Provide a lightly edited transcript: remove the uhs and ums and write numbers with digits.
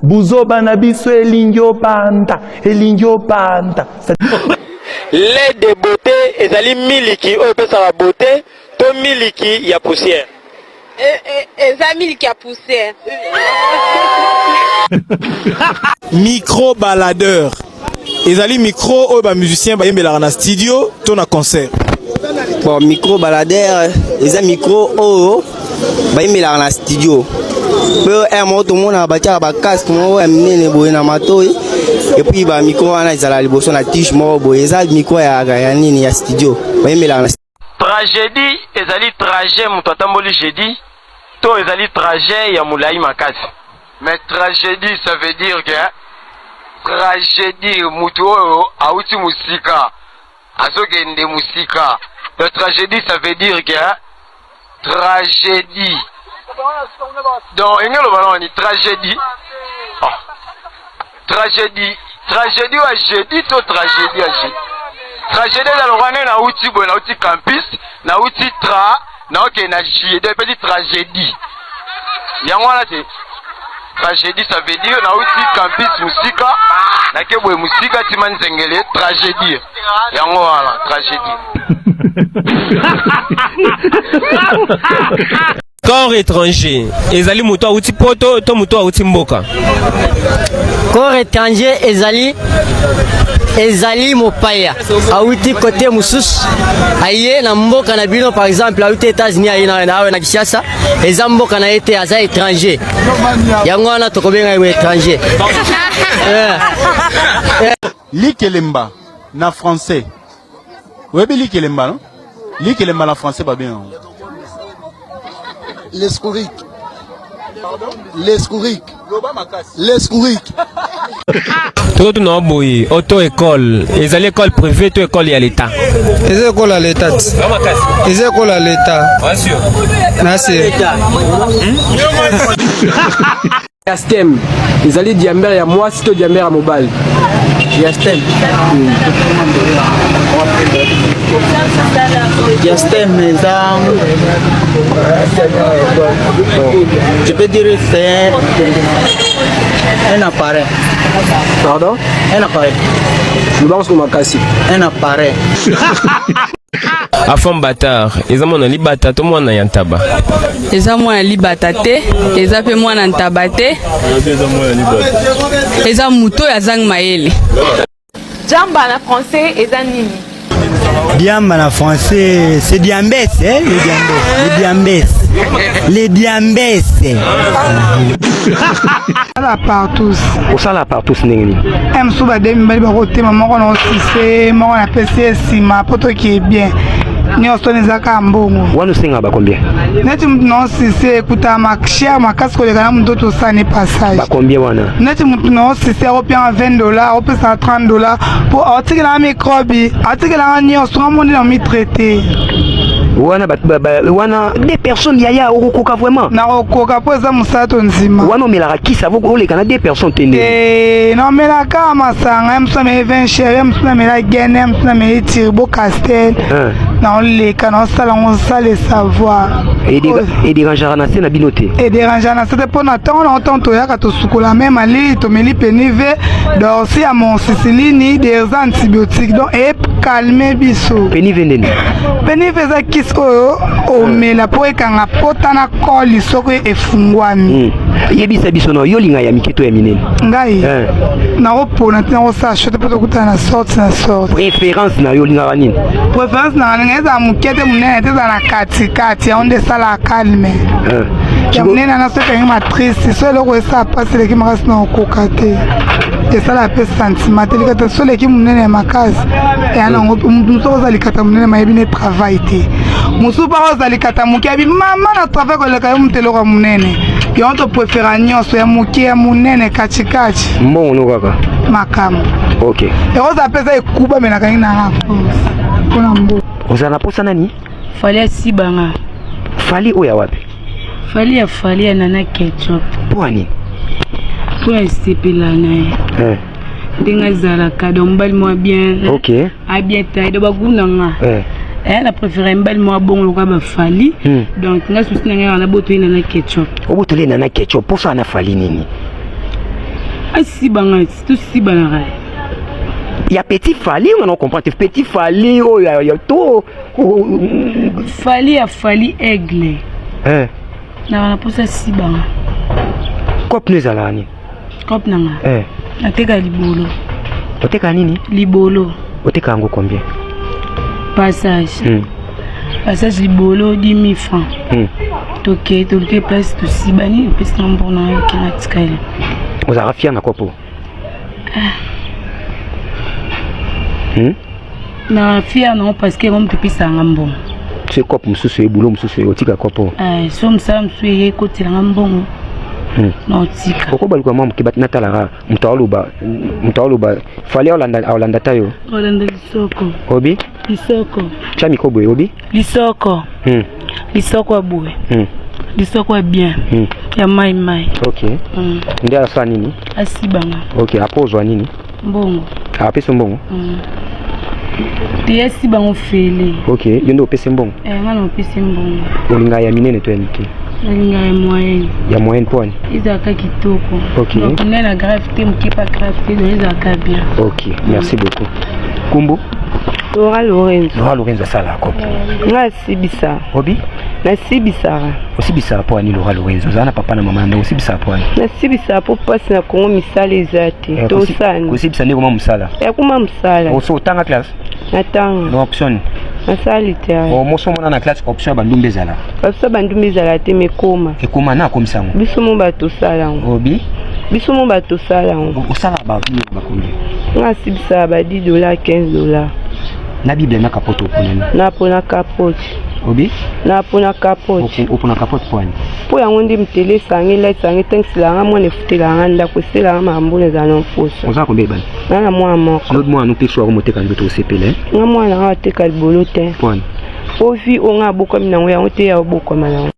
Buzoba na biso elingi obanda, elingi obanda. Lait de beauté ezali miliki oyo epesaka beauté to miliki ya poussière? Eza miliki ya poussière. Micro baladeur ezali micro oyo ba musiciens bayembelaka na studio to na concert. Bon, micro baladeur eza micro oyo bayimbelaka na studio mpe heure moko tomonaka batiaka bacasque moko ya minene boye na matoi epuis bamicro wana ezala liboso na tige moko boye eza micro ya, ya nini ya studio bayimbelaka na Tragedie ezali trajet moto atamboli jeudi to ezali trajet ya molai makasi. Mais tragedie ça veut dire que tragedie mutu oyo awuti musika azokende musika donc tragedie ça veut dire que tragedie donc enge loba na ni tragedie oh. Tragedie, tragedie wa jeudi to tragedie ya jeudi. Tragedie eza lokola nde nauti boye, nauti campus, nauti tra, naokende na juillet, donc epesi tragedie. Yango wana te. Tragedie ça veut dire nauti campus mosika, nake boye mosika tima nzengele, tragedie. Yango wana tragedie. Corps étranger ezali moto awuti poto to moto awuti mboka. Corps étranger ezali ezali mopaya awuti kote mosusu aye na mboka na bino par exemple awuti États-Unis aye na awa na Kinshasa eza mboka na ye te aza étranger yango wana tokobenga ye étranger. Likelemba na français oyebi likelemba no? Likelemba na français babenga yango L'escourique. L'escourique. L'escourique. Tozotuna boye auto école ezali école privée to école ya l'état? Eza école ya l'état. Eza école ya l'état. Nasi. Diastème ezali diambere ya mwasi to diambere ya mobali? Diastème. Diastème eza je peux dire c'est un appareil. Pardon? Un appareil. Loba makasi. Un appareil. Afam Batar eza mwana libata to mwana ya ntaba? Eza mwana libata te, eza pe mwana ntaba te. Eza moto oyo azangi mayele. Jamba na français eza nini? Diamba na français, c'est diambes, hein, le diambes, le diambes. Le diambes. Osala partout. Osala partout ndenge nini? Eh, mosusu bade mibali bakotema moko na osise moko na pesi ye nsima mpo tokee bien nyonso wana eza kaka mbongo. Wana osengaka ba combien? Neti motu na osise ekutaka ma cher makasi koleka na moto tosala ne passage. Ba combien wana? Neti motu na osise akopianga 20 dollars akopesaka 30 dollars mpo aotikelanga microbe atikelanga nyonso nga moni na mitraite. Wana ba, ba, ba, wana des personnes yaya okokoka vraiment? Nakokoka mpo eza mosala tondima. Wana omelaka kisi avo oleka na deux personnes te nde? Te, naomelaka masanga ya mosusu nameli vin cher ya mosusu namela gene ya mosusu nameli turbo castel naoleka naosala yango osala savoir. Ederangeaka na se na bino te? Ederangeaka na se te mpo na ntongo nango ntango toyaka tosukola me malili tomeli penive dorsi ya monsisilini des antibiotiques donc ecalme biso. Penive ndeni? Penive eza kisi oyo omela mpo ekanga pota na koli soki efungwami. Yebisa biso no yo olinga ya mike to ya minene? Ngai eh. Nakopona te, nakosala shote mpo tokutana na sorte na sorte. Préférence na yo olingaka nini? Préférence na ngai ezala moke te monene te, ezala na katikati, yango nde esalaka calme. Ya monene wana soki ekangi matrice so eloko esala mpasi eleki makasi na okoka te, esala mpe sentiment te. Likata so eleki monene ya makasi eya nango mosu oza likata monene mayebi ne travail te, mosusu mpe akozala likata moke abi mama na travail koleka yo moto eloko ya monene. Yango topréféra nyonso ya moke ya monene katikati. Mbongo no kaka makambo. Ok. Ekozala mpe eza ekuba me nakangi nanga mpona mbongo. Ozala na posa nani? Fally asibanga. Fally oyo ya wapi? Fally ya Fally ya Nana Ketchup. Mpo ya nini? Mpo ya sepela na ye. Eh. Ndenge azalaka donc mobali mwa bien. Ok. A bien taille donc bagout na nga. Eh. Eh, na préféré mobali mwa bongo lokola ba Fally. Donc nga souci na ngai wana botoli Nana Ketchup. Obotoli Nana Ketchup posa na Fally nini? Asiba ngai tosibanaka. Ya petit Fally nga na comprendre te. Petit Fally oyo ya to Fally ya Fally aigle. Eh. Naka na posa sibanga. Cop no ezalaka nini? Cop na nga. Eh. Nateka libolo. Oteka nini? Libolo. Oteka yango combien? Passage. Passage libolo 10 000 francs. Toke toluki place tosibani opesi na mbongo na yo oke na tikali. Ozalaka fier na kopo? Ah. Na fier nango parce que yango moto epesaka nga mbongo. So kopo mosusu ye boulot mosusu ye otika kopo? Eh, so mosala mosusu eye ekotelanga mbongo na otika. Okobaluka mwa moke bato natalaka moto aoloba moto aoloba Fally aolanda ta yo. Olanda lisoko. Obi? Lisoko. Tia micro boye obi? Lisoko. Lisoko ya boye. Lisoko ya bien. Ya mai mai. Ok. Nde asala nini? Asibanga. Ok, après ozwa nini? Mbongo. Apesi mbongo? Te asibango fele. Ok, yo nde opesi mbongo? Eh, nga na opesi mbongo. Olingaka ya minene to ya mike? Nalingaka ya moyenne. Ya moyenne mpo wani? Ezalaka kitoko. Ok. Donc ngai na grave te, moke pa grave te, donc ezalaka bien. Ok, merci beaucoup. Kumbu? Laura Lorenzo. Laura Lorenzo asalaka kopo. Nga asibisa. Obi? Nasibisaka. Osibisaka mpo ani Laura Lorenzo? Ozala na papa na mama na ndako, osibisaka mpo ani? Nasibisaka mpo mpasi na Kongo misala eza te. Tosani. Kosibisa nde koma mosala? Ekoma mosala. Oso otanga classe? Natanga. Donc option? Nasala littéraire. Oh, moso omona na classe option ya bandumba ezala? Biso bandumba ezala te, mais ekoma. Ekoma na akomisa yango? Biso mo bato osala yango. Obi? Biso mo bato osala yango. Osala ba bakombi? Nga asibisaka ba 10 dollars, 15 dollars. Na Bible na capote opona nini? Napona capote. Obi? Napona capote. Opona capote mpo ani? Mpo yango nde motele esangi elaisangi etangiselanga mwana efutelanga ndako eselanga makambo na ezala na mposa. Oza combien bana? Nga na mwana moko. Lobi mwana mpe soki moteka nzoto osepele? Nga mwana nga ateka libolo te. Mpo ani? Po vie oyo nga abokwami nango yango te ya obokwama nango.